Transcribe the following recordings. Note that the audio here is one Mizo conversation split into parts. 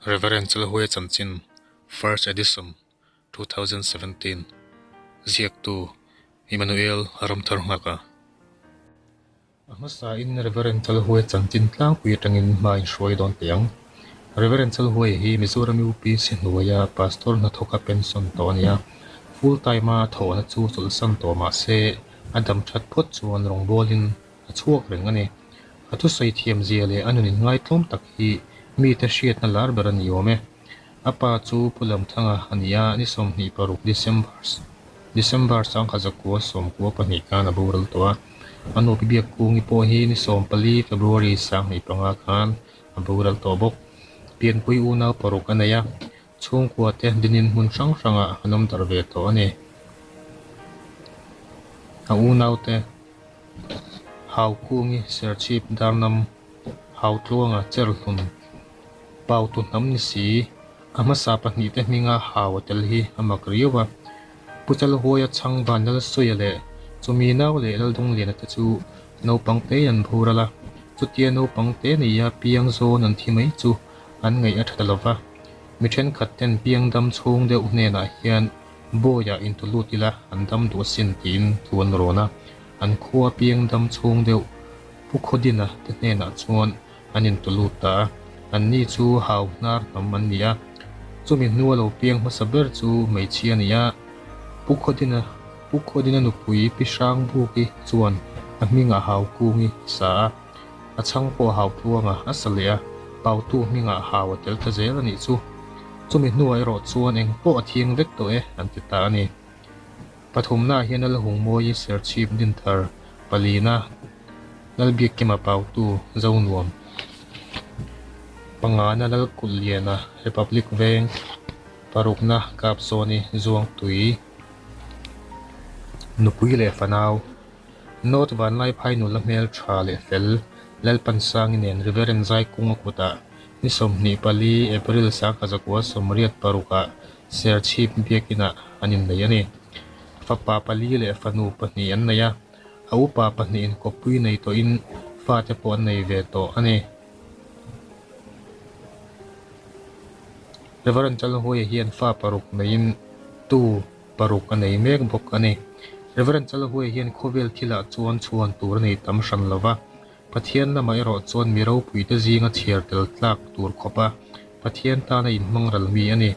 Reverend Chalhuaia Chanchin, First Edition, 2017, Ziaktu, Emmanuel Ramthar Nghaka. A hmasain Reverend Chalhuaia chanchin tlangpui atangin hma in hruai dawn teh ang. Reverend Chalhuaia hi Mizoram UPC hnuaia Pastor hnathawka pension tawh a ni a, full time-a thawhna chu chawlhsan tawh mah se a dam that phawt chuan rawngbawlin a chhuak reng a ni. A thusawi thiamzia leh a nun inngaitlawm tak hi mite hriatna lar ber a ni awm e. A pa chu Pu Lamthanga a ni a, ni 26 December December 1992 khan a boral tawh a. A nu Pi Biakkungi pawh hi ni 14 February 2005 khan a boral tawh bawk. Pianpui unau paruk a nei a, chhungkua te dinin hmun hrang hrangah an awm darh ve tawh a ni. A unaute. Haukungi Serchhip Darnam Hautluanga Cherhlun Pautu hnam ni si a hmasa pahnihte hminga hau a tel hi a mak riau a. Pu Chalhuaia chhang Vanlalsawia leh chumi nau leh Laldungliana te chu naupang te an boral a, chutia naupang te neia piang zawn an thi mai chu an ngaih a tha ta lo va. Mi thenkhat ten piang dam chhung deuh hnenah hian Bawiah intu lut ila an dam duh asin tiin thu an rawn a, an khua piang dam chhung deuh Pu Khawdina te hnenah chuan an intu lut ta a, anni chu hau hnar hnam an ni a, chumi hnua lo piang hmasa ber chu hmeichhia a ni a, Pu Khawdina Pu Khawdina nupui Pi Hrangbuki chuan a hmingah hau kungi a sa a, a chhang pawh hau tluanga a sa leh a, pautu hmingah hau a tel ta zel a nih chu. Chumi hnuah erawh chuan eng pawh a thiang vek tawh e an ti ta a ni. Pathumnaah hian Lalhungmawi Serchhip Dinthar palina Lalbiakkima Pautu Zonuam pangana Lalkulhliana Republic Veng parukna Kapzawni Zuangtui Nupui leh Fanau North Vanlaiphai nula hmel tha leh fel Lalpansangi nen Reverend Zaikunga kutah ni 24 April 1986 Serchhip Biakinah an innei a ni. Fapa pali leh fanu pahnih an nei a, a upa pahnihin kawppui nei tawhin fate pawh an nei ve tawh a ni. Reverend Chalhuaia hian fa paruk neiin tu paruk a nei mek bawk a ni. Rev. Chalhuai hian khawvel thilah chuan chhuan tur a nei tam hran lo va, Pathian lamah erawh chuan mi ropuite zinga chhiar tel tlak tur khawpa Pathian tana inhmang ral mi a ni.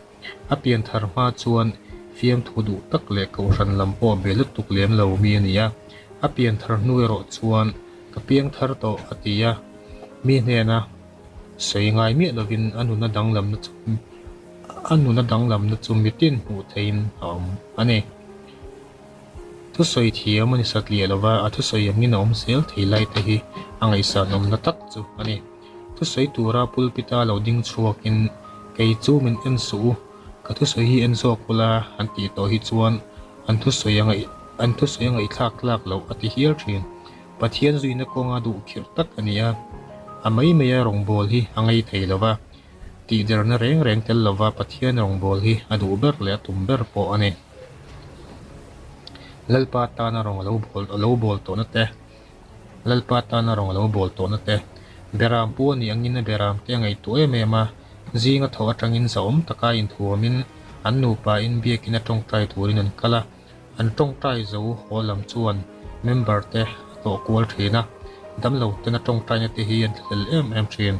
A pian thar hma chuan fiamthu duh tak leh kohhran lam pawh be lutuk lem lo mi a ni a, a pian thar hnu erawh chuan ka piang thar tawh a ti a, mi hnena sawi ngai miah lovin a nuna danglamna chu A nuna danglamna chu mitin hmuh theihin a awm a ni. Thusawi thiam a ni satliah lova, a thusawi angin a awm zel thei lai te hi a ngaihsanawmna tak chu a ni. Thusawi tura pulpita lo ding chhuakin, Kei chu min en suh u, ka thusawi hi en zawk ula an tih tawh hi chuan an thusawi a ngaih an thusawi a ngaihthlak tlak loh a ti hial thin. Pathian zuina kawnga duhkhirh tak a ni a, a mai maia rawngbâwl hi a ngei thei lova. Tihderna reng reng tel lova Pathian rawngbâwl hi a duh ber leh a tum ber pawh a ni. Lalpa tana rawng a lo bawl a lo bawl tawhna te, Lalpa tana rawng a lo bawl tawhna te, Beram pu a nih angin a beram te a ngaihtuah em em a, zinga thawh atangin zahawm taka inthuamin an nupain biakin a tawngtai turin an kal a. An tawngtai zo haw lam chuan member te a tlawh kual thin a, damlo ten a tawngtaina te hi an thlahlel em em thin.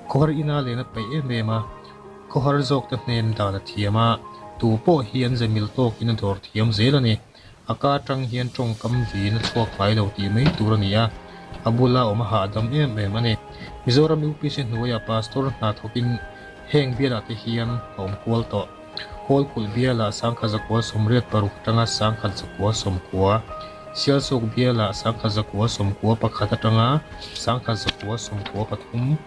Khawhar ina len a peih em em a, khawhar zawk te hnem dan a thiam a, tu pawh hi an ze mil tawkin a dawr thiam zel a ni. A ka atang hian tawngkam vin a chhuak ngai lo tih mai tur a ni a, a bula awm a hahdam em em a ni. Mizoram UPC hnuaiah Pastor hna thawkin heng bialah te hian a awm kual tawh. Kawlkulh bialah 1986 atanga 1990, Sialsuk bialah 1991 atanga 1993,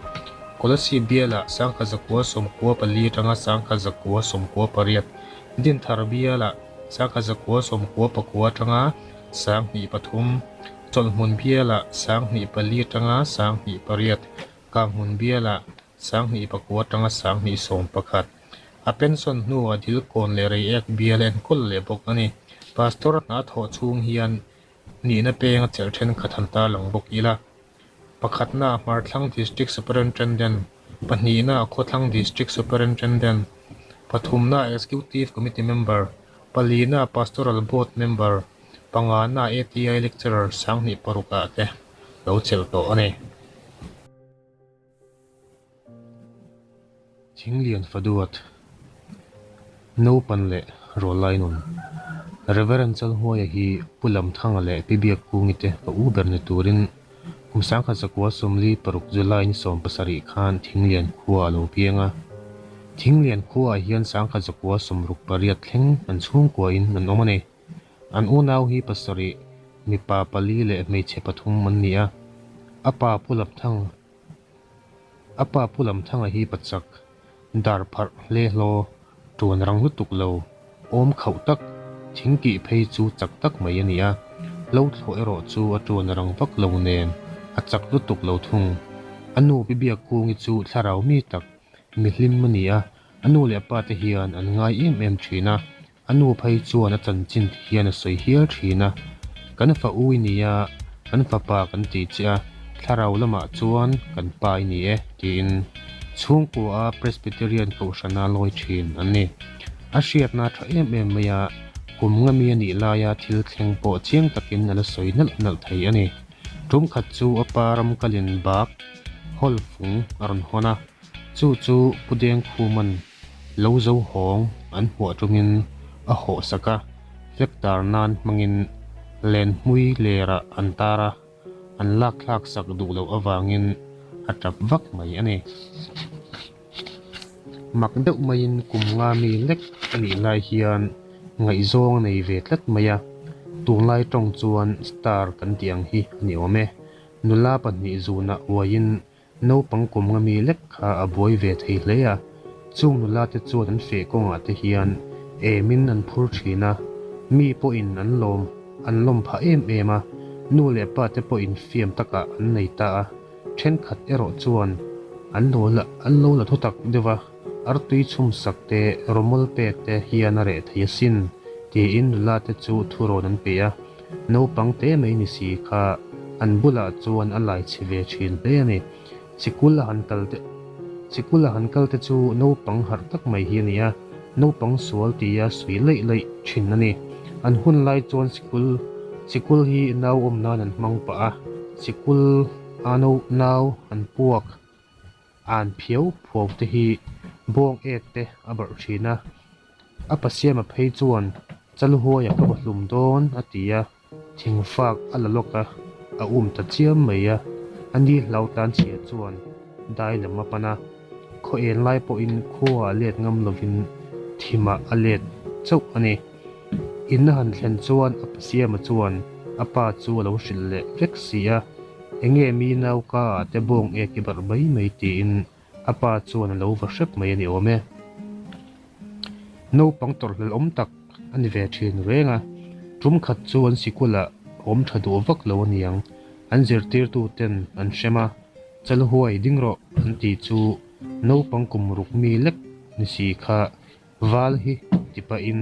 Kolasib bialah 1994 atanga 1998, Dinthar bialah 1994 atanga 2003, Chawlhhmun bialah 2004 atanga 2008, Kanghmun bialah 2009 atanga 2011. A pension hnuah Dilkawn leh Reiek bial a enkawl leh bawk a ni. Pastor hna thawh chhung hian nihna peng a chelh thenkhat han tarlang bawk ila. Pakhatna Hmarthlang District Superintendent. Pahnihna Khawthlang District Superintendent, pathumna Executive Committee Member, palina Pastoral Board Member, pangana ATI Lecturer sanghnih parukah te lo chelh tawh a ni. Thinglian Faduat, Naupan leh Rawlai nun. Reverend Chalhuaia hi Pu Lamthanga leh Pi Biakkungi te fa u ber ni turin kum 1946 July ni 17 khan Thinglian khua a lo piang a. Thinglian khuaah hian 1968 thleng an chhungkuain an awm a ni. An unau hi pasarih, mipa pali leh hmeichhe pathum an ni a. A pa Pu Lamthang A pa Pu Lamthanga hi pachak, dar pharh hle hlaw, tuan rang lutuk lo, awm khauh tak, thing kih phei chu chak tak mai a ni a. Lo thlawh erawh chu a tuan rang vak lo nen a chak lutuk lo thung. A nu Pi Biakkungi chu thlarau mi tak, mi hlim a ni a, a nu leh a pa te hian an ngai em em thin a. A nu phei chuan a chanchin ti hian a sawi hial thin a, Kan fa u i ni a, kan fapa kan ti che a, thlarau lamah chuan kan pa i ni e, tiin chhungkua a Presbyterian kohhrana lawi thin an ni. A hriatna tha em em mai a, kum nga mi a nih laia thil thleng pawh chiang takin a la sawi nalh nalh thei a ni. Tum khat chu a pa ram kalin bak hawl fung a rawn hawn a, chu chu Pu Dengkhuma'n Lo zo hawng an hmuah tungin a hawh sak a, flag tar nan hmangin len hmui lerah an tar a, an lak thlak sak duh loh avangin a tap vak mai a ni. Mak deuh maiin kum nga mi lek a nih lai hian ngaihzawng a nei ve tlat mai a, tunlai tawng chuan star kan tih ang hi a ni awm e. Nula pahnih zunah uaiin Naupang kum nga mi lek kha a buai ve thei hle a, chung nula te chuan an feh kawngah te hian emin an phur thin a, mi pawhin an lawm an lawm phah em em a, nu leh pa te pawhin fiam takah an nei ta a, thenkhat erawh chuan an lo la an lo la thutak deuh a, artui chhum sak te rawmawl pek te hian a reh thei asin tiin nula te chu thurawn an pe a. Naupang te mai ni si kha an bulah chuan a lai chhe ve thin hle a ni. Sikul a han kal te Sikul a han kal te chu naupang harh tak mai hi a ni a, naupang sual tia sawi laih laih thin a ni. An hun lai chuan sikul sikul hi nau awm nan an hmang pah a, sikul a no nau an puak an phiau phuau te hi bawng ek te a barh thin a. A pasiama phei chuan Chalhuaia ka va hlum dawn a ti a, thingfak a la lawk a, a um ta chiam mai a, a ni hlau tlan chhia chuan dai lam a pan a, khaw en lai pawhin khuaah let ngam lovin thimah a let chauh a ni. In a han thlen chuan a pasiama chuan a pa chu a lo hrilh leh vek si a, Enge mi nauka ah te bawng ek i barh mai mai tiin A pa chuan a lo va hrep mai a ni awm e. Naupang tawrhhlelh awm tak a ni ve thin reng a, tum khat chu an sikulah awm tha duh vak lo a niang, an zirtirtu ten an hrem a, Chalhuai ding rawh an tih chu naupang kum ruk mi lek ni si kha val hi ti pahin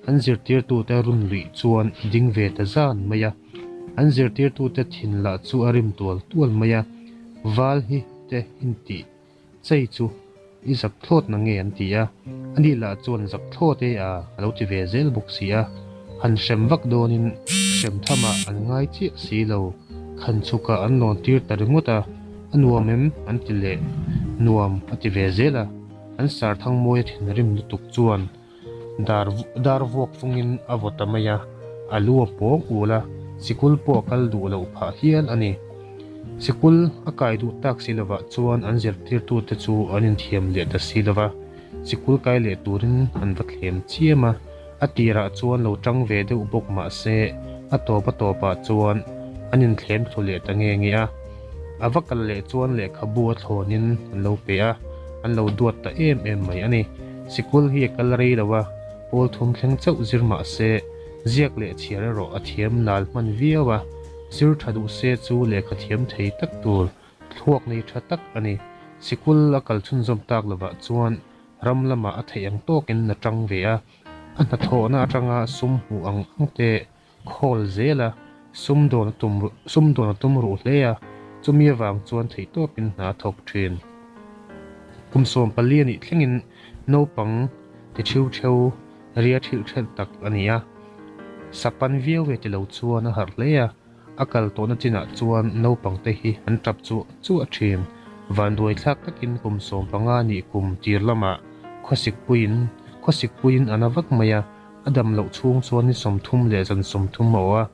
an zirtirtute run luih chuan a ding ve ta zan mai a, an zirtirtute thin lah chu a rim tual tual mai a, val hi te intih chei chu i zak thlawt na nge an ti a, ani lah chuan zak thlawt e a a lo ti ve zel bawk si a, han hrem vak dawnin hrem thamah an ngai chiah si lo, khan chhukah an lawn tir ta ringawt a, a nuam em an ti leh nuam a ti ve zel a. An Sarthangmawia thinrim lutuk chuan dar dar vuak fungin a vaw ta mai a, a lu a pawng ul a, sikul pawh a kal duh loh phah hial a ni. Sikul a kai duh tak si lovah chuan an zirtirtute chu an inthiam leh ta si lova, sikul kai leh turin an va thlem chiam a, a tirah chuan lo tang ve deuh bawk mah se a tawp a tawpah chuan an inthlem thlu leh ta nge nge a. A va kal leh chuan lehkhabu a thlawnin an lo pe a, an lo duat ta em em mai a ni. Sikul hi a kal rei lo a, pawl thum thleng chauh zir mah se, ziak leh chhiar erawh a thiam nal hman viau a, zir tha duh se chu lehkha thiam thei tak tur thluak nei tha tak a ni. Sikul a kal chhunzawm tak lovah chuan ram lamah a theih ang tawkin a tang ve a, a hnathawhna atanga sum hmuh ang ang te khawl zel a, sum dawn a tum sum dawn a tum ruh hle a, chumi avang chuan theihtawpin hna a thawk thin. Kum 14 a nih thlengin naupang ti thiu theu ria thilh thelh tak a ni a. Sapan viau e ti lo chuan a harh hle a, a kal tawhna chinah chuan naupang te hi an tap chuah chuah thin. Vanduai thlak takin kum 15 nih kum tir lamah khawsikpuiin khawsikpuiin a na vak mai a, a dam loh chhung chuan ni 30 leh zan 30 a awh a,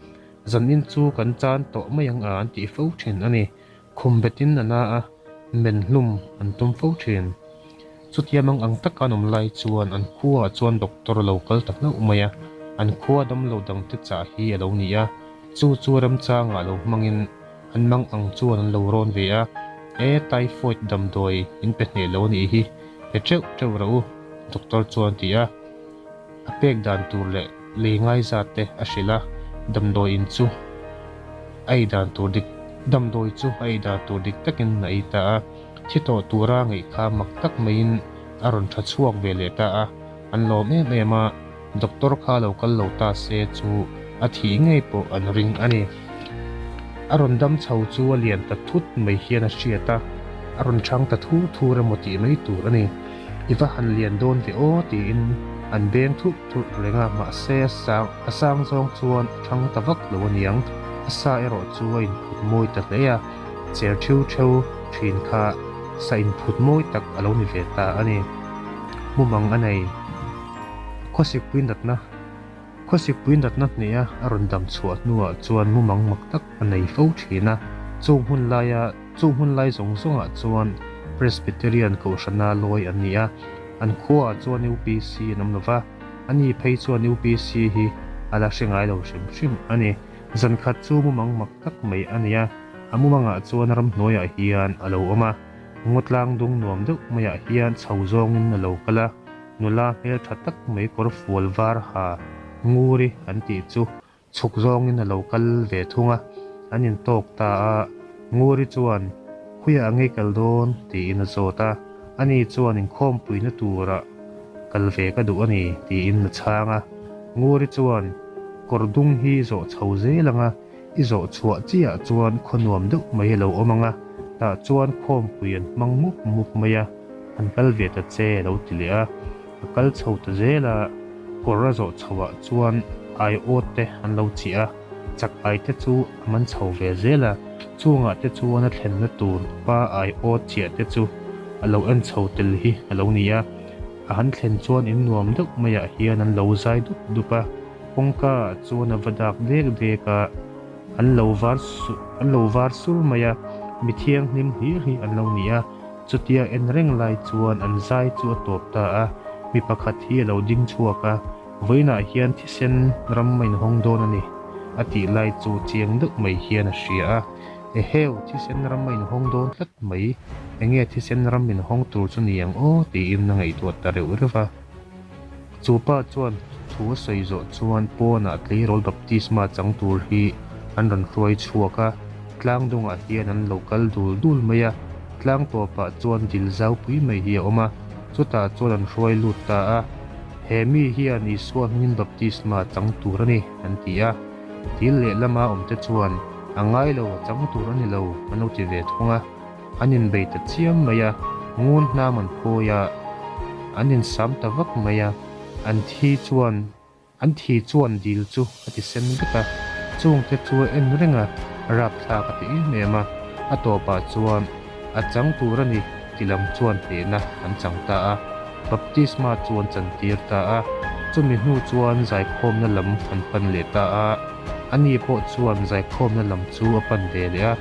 zanin chu kan chan tawh mai ang a an tih fo thin a ni. Khum betin a na a, men hlum an tum fo thin. Chutia mang ang taka an awm lai chuan an khuaah chuan doctor a lo kal ta hlauh mai a, an khua damlo dangte chah hi a lo ni a, chu chu remchangah lo hmangin an mang ang chuan an lo rawn ve a, E typhoid damdawi in pe hneh lo a nih hi, pe teuh teuh rawh u, doctor chuan a ti a. A pek dan tur leh lei ngai zat te a hrilh a, damdawi in chu a ei dan tur dik damdawi chu a ei dan tur dik takin a ei ta a, thi tawh tura ngaih kha mak tak maiin a rawn tha chhuak ve leh ta a, an lawm em em a, doctor kha lo kal lo ta se chu a thih ngei pawh an ring a ni. A rawn dam chho chu a lian ta thut mai hian a hriat a, a rawn chhang ta thur thur emaw tih mai tur a ni. I va han lian dawn ve aw tiin an beng thurh thurh reng a, mahse a sang a sang zawng chuan a thang ta vak lo aniang, a sa erawh chu a inphut mawi ta hle a, cher theu theu thin kha sa inphut mawi tak a lo ni ve ta a ni. Mumang a nei. Khawsikpui natna Khawsikpui natna hneha a rawn dam chhuah hnuah chuan mumang mak tak a nei fo thin a, chung hun laia chung hun lai zawng zawngah chuan Presbyterian Kohhrana lawi an ni a, an khuaah chuan UPC an awm lo va, ani phei chuan UPC hi a la hre ngai lo hrim hrim a ni. Zan khat chu mumang mak tak mai a ni a, a mumangah chuan ramhnuaiah hian a lo awm a, ngawtlang dung nuam deuh maiah hian chho zawngin a lo kal a, Nula hmel tha tak mai kawr fual var ha Nguri an tih chu chhuk zawngin a lo kal ve thung a, an intawk ta a. Nguri chuan, Khuiah ngei kal dawn? tiin a zawt a. Ani chuan inkhawmpuina turah kal ve ka duh a ni tiin a chhang a. Nguri chuan, Kawr dung hi zawh chho zel ang a, i zawh chhuah chiah chuan khaw nuam deuh mai a lo awm ang a, tah chuan khawmpui an hmang mup mup mai a. An kal ve ta che a lo ti leh a, a kal chho ta zel a, kawr a zawh chhoah chuan aiawt te an lo chiah a, chak ai te chu a man chho ve zel a, chungah te chuan a thlenna tur pa aiawt chiah te chu a lo en chho tel hi a lo ni a, a han thlen chuan in nuam deuh maiah hian an lo zai dup dup a, kawngka ah chuan a va dak dek dek a, an lo var an lo var sur mai a, mi thianghlim hlir hi an lo ni a. Chutia en reng lai chuan an zai chu a tawp ta a, mi pakhat hi a lo ding chhuak a, vawiinah hian thisen ram a inhawng dawn a ni, a tih lai chu chiang deuh mai hian a hria a, Eheu, thisen ram a inhawng dawn tlat mai, enge thisen ram inhawng tur chu ni ang aw tiin a ngaihtuah ta reuh reuh a. Chu pa chuan thu a sawi zawh chuan pawnah tleirawl baptisma chang tur hi an rawn hruai chhuak a, tlang dungah hian an lo kal dul dul mai a, tlang tawpah chuan dil zaupui mai hi a awm a, chutah chuan an hruai lut ta a, He mi hian Isua hmingin baptisma chang tur a ni, an ti a. Dil lehlama awmte chuan, A ngai lo, a chang tur a ni lo, an lo ti ve thung a. An inbei ta chiam mai a, ngun hnam an phawi a, an insam ta vak mai a, an thi chuan an thi chuan dil chu a ti sen vek a, chungte chu a en reng a, rapthlak a ti em em a, a tawpah chuan a chang tur a ni ti lam chuan hnehna an chang ta a, baptisma chu an chantir ta a, chumi hnu chuan zaikhawmna lam an pan leh ta a, ani pawh chuan zaikhawmna lam chu a pan ve leh a.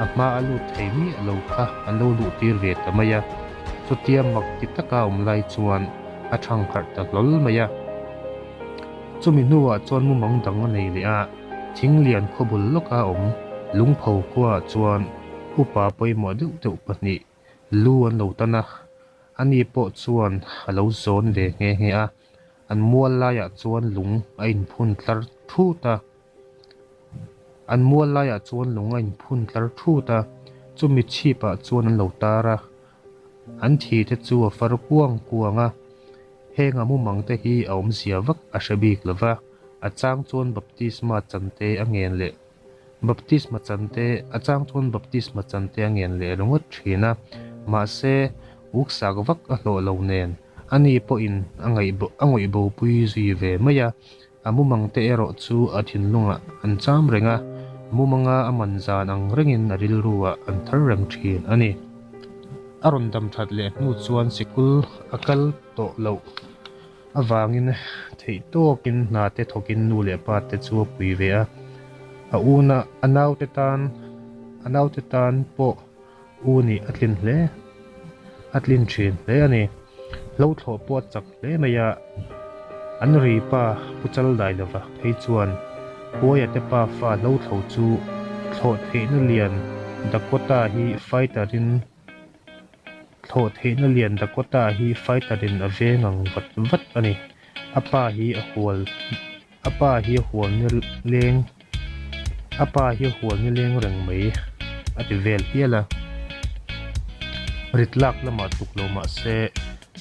A hma a lut thei miah lo kha an lo luh tir ve ta mai a, chutia mak ti taka awm lai chuan a thang harh ta hlawl mai a. Chumi hnuah chuan mumang dang a nei leh a, thing lian khawbul lawka awm lungpho khuaah chuan upa pawimawh deuh deuh pahnih lu an lo tan a, ani pawh chuan a lo zawn ve nghe nghe a, an mual laiah chuan lung a inphun tlar thut a. An mual laiah chuan lung a inphun tlar thut a, chumi chhipah chuan an lo tar a, an thi te chu a far kuang kuang a. Heng a mumang te hi a awmzia vak a hre bik lo va, a chang chuan baptisma chan te a ngen leh baptisma chan te a chang chuan baptisma chan te a ngen leh ringawt thin a, mahse. Uksak vak a hlawh lo nen, ani pawhin a a ngawih bopui zui ve mai a. A mumang te erawh chu a thinlungah an cham reng a, mumanga a man zan ang rengin a rilruah an thar reng thin a ni. A rawn dam that leh hnu chuan sikul a kal tawh loh avangin theih tawkin hna te thawkin nu leh pa te chu a pui ve a. A una a naute tan a naute tan pawh u nih a tlin hle a tlin thin hle a ni. Hlo thlawh pawh a chak hle mai a, an ri pa Pu Chaldailova phei chuan Huaia te pa fa hlo thlo chu thlawh theihna lian Dakota hi fighter in thlawh theihna lian Dakota hi fighter in a veng ang vat vat a ni. A pa hi a hual A pa hi a hual ni leng A pa hi a hual ni leng reng mai a ti vel hial a. Rit lak lamah tluk lo mah se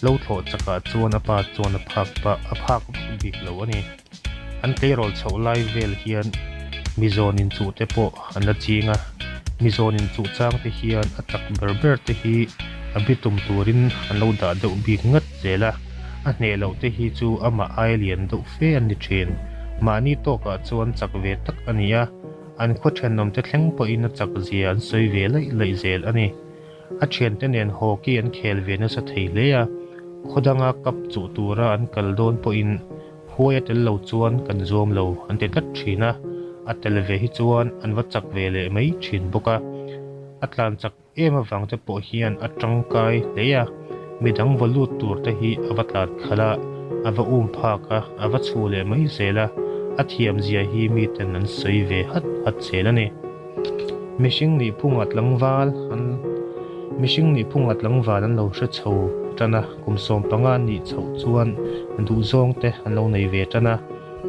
lo thlawh chakah chuan a pa chuan a phak pah a phak vak bik lo a ni. An tleirawl chhoh lai vel hian mizawn inchuh te pawh an la ching a, mizawn inchuh chang te hian a chak ber ber te hi a bitum turin an lo dah deuh bik ngat zel a. A hneh loh te hi chu amah aia lian deuh fe an ni thin. Mahni tawkah chuan chak ve tak a ni a, an khaw thenawmte thleng pawhin a chak zia an sawi ve laih laih zel a ni. A thiante nen hockey an khel ve nasa thei hle a, khaw danga cup chuh tura an kal dawn pawhin huai a tel lo chuan kan zuam lo an ti tlat thin a, a tel ve hi chuan an va chak ve leh mai thin bawk a. A tlan chak Em avang te pawh hian a tangkai hle a, midang vaw lut tur te hi a va tlan khalh a, a va um phak a, a va chhuh leh mai zel a, a thiam zia hi miten an sawi ve hat hat zel a ni. Mihring nih phunga tlangval an Mihring nih phunga tlangval an lo hre chho tan a, kum 15 nih chhoh chuan duhzawng te an lo nei ve tan a,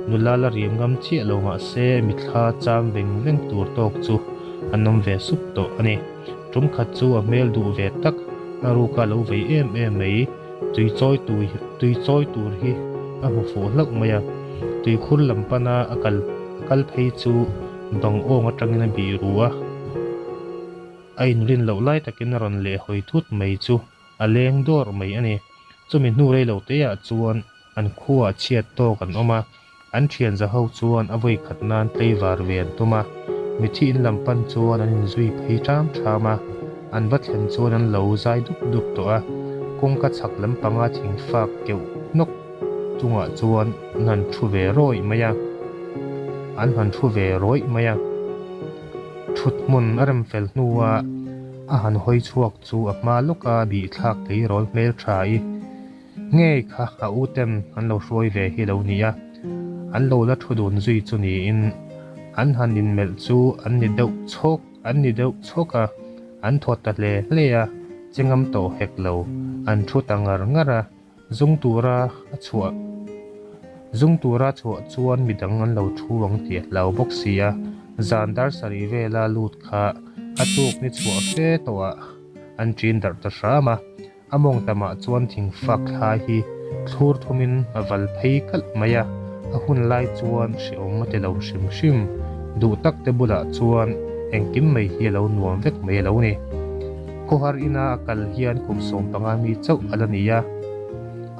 Nula la riam ngam chiah lo mah se mithla cham veng veng tur tawk chu an awm ve sup tawh a ni. Tum khat chu a hmel duh ve tak, a ruka lo vei em em mai, tui chawi tui tui chawi tur hi a hmu fuh hlauh mai a. Tuikhur lam pana a kal a kal phei chu bang awng atangin a bih ru a, a inrin loh lai takin a rawn lehhawi thut mai chu a leng dawr mai a ni. Chumi hnu rei lo teah chuan An khuaah chhiat tawk an awm a, an thian za ho chuan a vawi khat nan tlei var ve an tum a. Mithi in lam pan chuan an inzui phei ṭam ṭam a, an va thlen chuan an lo zai dup dup tawh a. Kawngka chhak lampanga thing fak keuh hnawk chungah chuan an han ṭhu ve rawih mai a, an han ṭhu ve rawih mai a. Ṭhut hmun a rem fel hnua a han hawi chhuak chu a hma lawka bihthlak tleirawl hmelṭha i Ngei kha a u ten an lo hruai ve hi lo ni a, an lo la thu dun zui chu niin an han inmelh chu an ni deuh chhawk an ni deuh chhawk a, an thawt ta hle hle a, che ngam tawh hek lo, an thu ta ngar ngar a, zung tura a chhuah zung tura chhuah chuan midang an lo thu ang tih a hlau bawk si a, zan dar sarih vela lut kha a tuk ni chhuah fe tawhah an ṭin darh ta hram a. A mawng tamah chuan thingfak thla hi thlur thumin a val phei kalh mai a, a hun lai chuan hrehawm a ti lo hrim hrim. Duh tak te bulah chuan engkim mai hi a lo nuam vek mai a lo ni. Khawhar ina a kal hian kum 15 mi chauh a la ni a,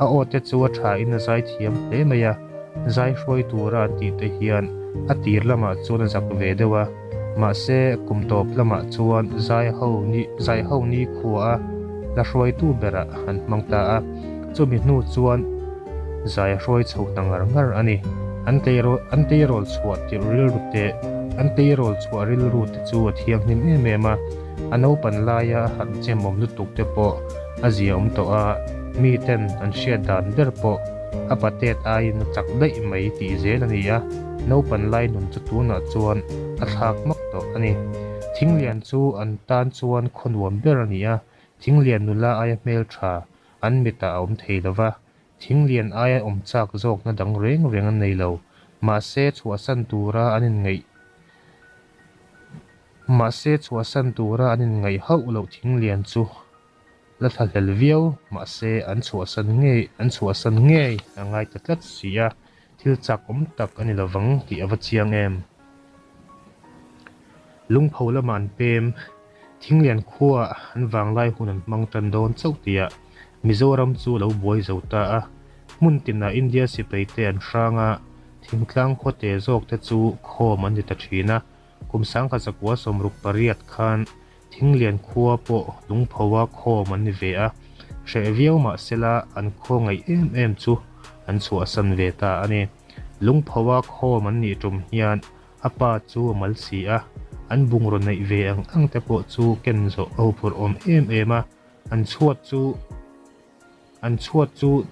a aw te chu a thain a zai thiam hle mai a, zai hruai tura an tih te hian a tir lamah chuan a zak ve deuh a. Mahse, kum tawp lamah chuan Zaiho ni Zaiho ni khua a la hruaitu berah an hmang ta a, chumi hnu chuan zai a hruai chho ta ngar ngar a ni. An tleirawl an tleirawl chhuah tirh rilru te an tleirawl chhuah rilru te chu a thianghlim em em a, a naupan laia a harh chemawm lutuk te pawh a zia awm tawh a, miten an hriat dan ber pawh a patet aiin a chak daih mai tih zel a ni a. Naupan lai nun chu tunah chuan a thlak hmak tawh a ni. Thinglian chu an tan chuan khaw nuam ber a ni a, Thinglian nula aia hmeltha an mitah a awm thei lo va, Thinglian aia awm chak zawkna dang reng reng an nei lo. Mahse chhuahsan tura an inngaih Mahse chhuahsan tura an inngaih hauh loh Thinglian chu la thlahlel viau mahse an chhuahsan ngei an chhuahsan ngei a ngai ta tlat si a, thil chak awm tak a ni lovang tih a va chiang em. Lungpho lama an pem. Thinglian khuaah an vanglai hun an hmang tan dawn chauh tihah Mizoram chu a lo buai zo ta a. Hmun tinah India sipaite an hrang a, thingtlang khawte zawkte chu khawm an ni ta thin a. Kum 1968 khan Thinglian khua pawh lungphoa khawm an ni ve a, hreh viau mah sela an khaw ngaih em em chu an chhuahsan ve ta a ni. Lungphoa khawm an nih tum hian a pa chu a mal si a, an bungraw neih ve ang ang te pawh chu ken zawh a huphurh awm em em a, an chhuat chu an chhuat chu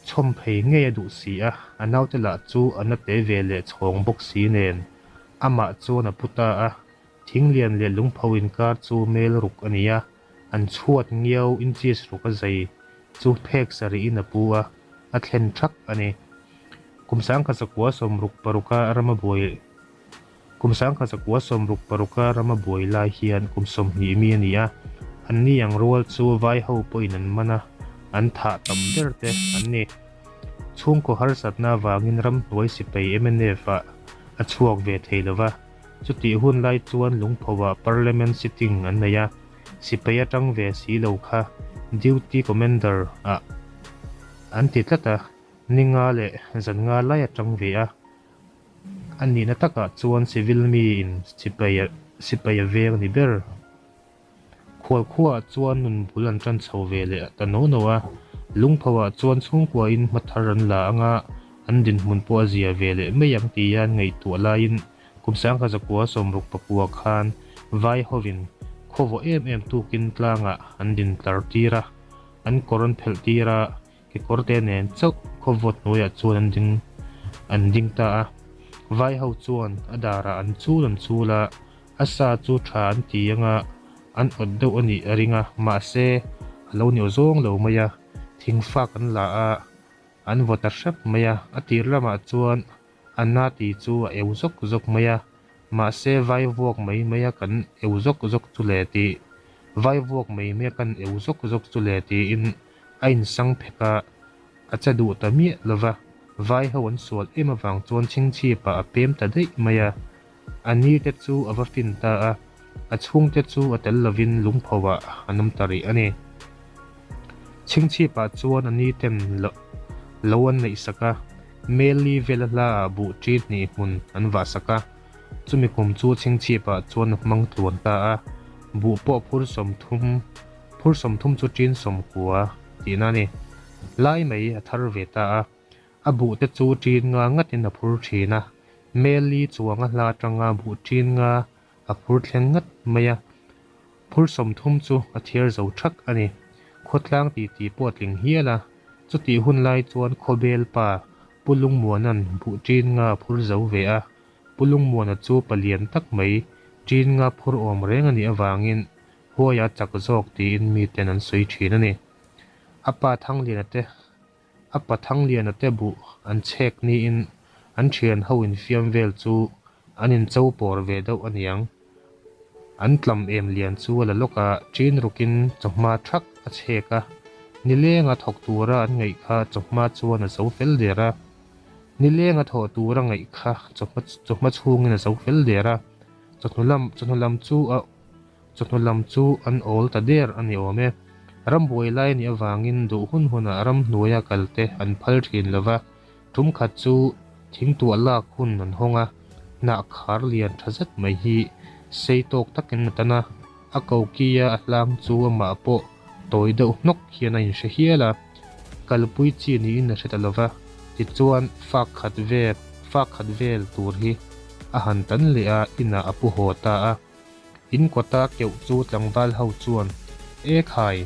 chhawm phei ngei a duh si a, a naute lah chu a na te ve leh chhawng bawk si nen amah chuan a pu ta a. Thinglian leh lungpho inkar chu mel ruk a ni a, an chhuat ngiau inches ruk a zai chu phek sarih in a pu a, a thlen thak a ni. Kum 1966 a rama buai Kum 1966 a rama buai lai hian kum 20 mi a ni a, anni ang rual chu vai ho pawhin an man a, an thah tam ber te an ni. Chhungkaw harsatna avangin ramhnuai sipai mnf ah a chhuak ve thei lova. Chutih hun lai chuan Lungphoah Parliament sitting an nei a, sipai atang ve si lo kha Duty Commander ah an ti tlat a, ni nga leh zan nga lai atang ve a. A nihna takah chuan civil miin sipai sipai a veng a ni ber. Khualkhuaah chuan nun bul an tan chho ve leh ta no no a, Lungphoah chuan chhungkuain hma thar an la anga an dinhmun pawh a zia ve leh mai ang tia an ngaihtuah laiin kum 1969 khan vai hovin khaw vawh em em tukin tlangah an din tlar tir a, an kawr an phelh tir a, kekawrte nen chauh khaw vawt hnuaiah chuan an ding an ding ta a. Vai ho chuan a darah an chul an chul a, A sa chu tha an ti anga an awt deuh a nih a ring a, mahse a lo ni awzawng lo mai a, thingfak an la a, an vaw ta hrep mai a, a tir lamah chuan a na ti chu a eu zawk zawk mai a, mahse vai vuak mai mai a kan eu zawk zawk chu le tih vai vuak mai mai a kan eu zawk zawk chu le tiin a insang phek a, a che duh ta miah lova, vai ho an sual em avang chuan chhingchhipah a pem ta daih mai a. A ni te chu a va fin ta a, a chhungte chu a tel lovin lungphoah an awm ta rih a ni. Chhingchhipah chuan a ni ten lo an neih sak a, Meli vela hlaah buh ṭi hnih hmun an vah sak a, chumi kum chu Chhingchhipah chuan a hmang tluan ta a, buh pawh phur 30, phur 30 chu ṭin 90 tihna a ni. Lai mai a thar ve ta a. A buh te chu ṭin nga ngatin a phur ṭhin a, Meli chuang a hla atanga buh ṭin nga a phur thleng ngat mai a, phur 30 chu a thiar zo ṭhak a ni. Khawtlang titi pawh a tling hial a, chutih hun lai chuan Khawbel pa Pu Lungmuana'n buh ṭin nga a phur zo ve a, Pu Lungmuana chu palian tak mai ṭin nga phur awm reng a nih avangin huai a chak zawk tiin miten an sawi ṭhin a ni. A pa Thangliana te A pa Thangliana te buh an chhek niin an thian ho infiam vel chu an incho pawr ve deuh a niang. An tlam em lian chu a la lawk a, ṭin rukin chawhma thak a chhek a, nilenga thawk tura an ngaih kha chawhma chuan a zo fel der a. Nilenga thawh tura ngaih kha chawhma chhungin a zo fel der a, chawhnu lam chawhnu lam chu a Chawhnu lam chu an awl ta der a ni awm e. Rambuai lai a nih avangin duh hun hunah ramhnuaia kalte an phal thin lo va, tum khat chu thingtuah lak hun an hawng a, hnah khar lian tha zet mai hi sei tawk takin a tan a, a kokia a hlang chu amah pawh tawi deuh hnawk hian a inhre hial a, kalpui chi niin a hre ta lo va, tichuan fak khat vel fak khat vel tur hi a han tan leh a, inah a pu haw ta a. In kawta keuh chu tlangval ho chuan, E khai!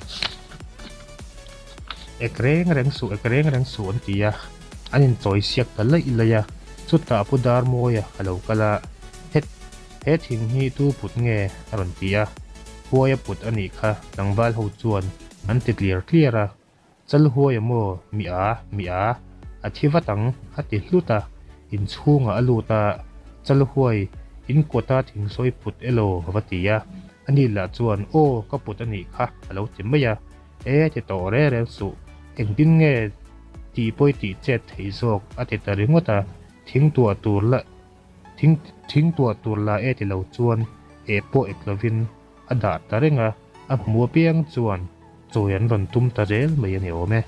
Ek reng reng suh, ek reng reng suh an ti a, an inchawi siak ta laih laih a. Chutah Pu Darmawia a lo kal a, Het, he thing hi tu put nge? a rawn ti a. Huaia put a nih kha tlangval ho chuan an ti tliar tliar a. Chal huai a maw? Mi a, mi a, a thi vat ang, a ti hlut a, inchhungah a lut a, Chal huai, in kawta thingsawi put elaw? a va ti a, ani lah chuan, Aw, ka put a nih kha, a lo ti mai a, E, ti tawh reng reng suh, engtin nge tih pawi tih chet theih zawk, a ti ta ringawt a, thing tuah tur la, thing, thing tuah tur la e ti lo chuan eh pawh ek lovin. a dah ta reng a, a hmu apiang chuan chawi an rawn tum ta zel mai a ni awm e.